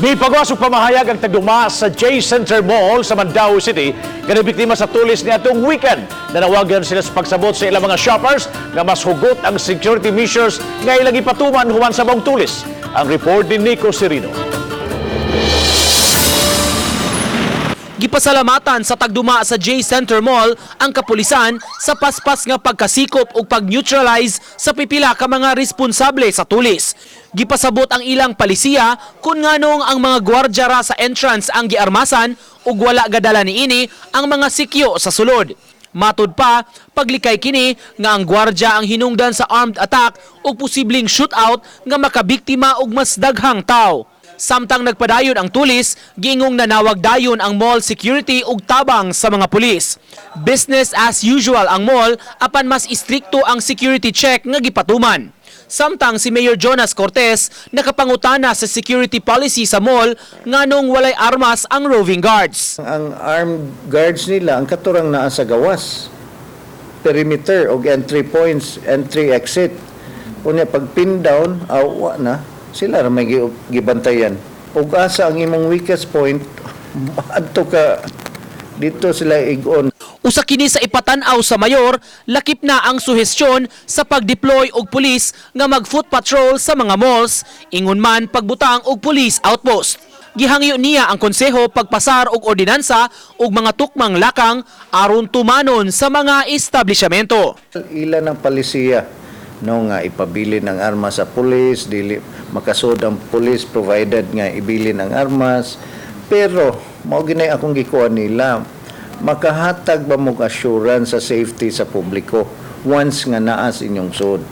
Mipagawas og pamahayag ang tagduma sa J Center Mall sa Mandaue City nga biktima sa tulis niadtong weekend. Nanawagan sila sa pagsabot sa ilang mga shoppers nga mas hugot ang security measures nga ilang ipatuman human sa maong tulis. Ang report ni Nico Serino. Gipasalamatan sa tagduma sa J Center Mall ang kapulisan sa paspas nga pagkasikop ug pag-neutralize sa pipila ka mga responsable sa tulis. Gipasabot ang ilang palisiya kung nganong ang mga gwardya ra sa entrance ang giarmasan ug wala gadala niini ang mga sikyo sa sulod. Matud pa, paglikay kini nga ang gwardya ang hinungdan sa armed attack ug posibleng shootout nga makabiktima og mas daghang tao. Samtang nagpadayon ang tulis, giingong nanawag dayon ang mall security ug tabang sa mga pulis. Business as usual ang mall apan mas istrikto ang security check nga gipatuman. Samtang si Mayor Jonas Cortez nakapangutana sa security policy sa mall nganong walay armas ang roving guards. Ang armed guards nila, ang katurang naa sa gawas. Perimeter og entry points, entry exit. Unya pag pin down, awa na, sila ra may gibantayan. Ug asa ang imong weakest point, adto ka dito sila igon. Usa kini sa ipatan-aw sa mayor, lakip na ang suhestyon sa pag-deploy og pulis nga mag-foot patrol sa mga malls, ingon man pagbutang og police outpost. Gihangyo niya ang konseho pagpasar og ordinansa ug mga tukmang lakang aron tumanon sa mga establishmento. Ila ng palisiya no nga ipabilin ang armas sa pulis, dili makasud ang pulis provided nga ibilin ang armas. Pero mao ginay akong gikuha nila, makahatag ba mo assurance sa safety sa publiko once nga naa sa inyong sud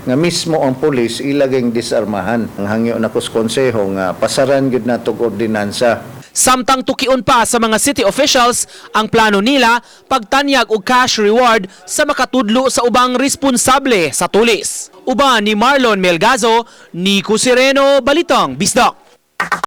nga mismo ang pulis ilaging disarmahan? Ang hangyo nako sa konseho nga pasaran gyud nato og ordinansa. Samtang tukion pa sa mga city officials ang plano nila pagtanyag og cash reward sa makatudlo sa ubang responsable sa tulis. Uban ni Marlon Melgazo, Nico Sereno, Balitang Bisdak.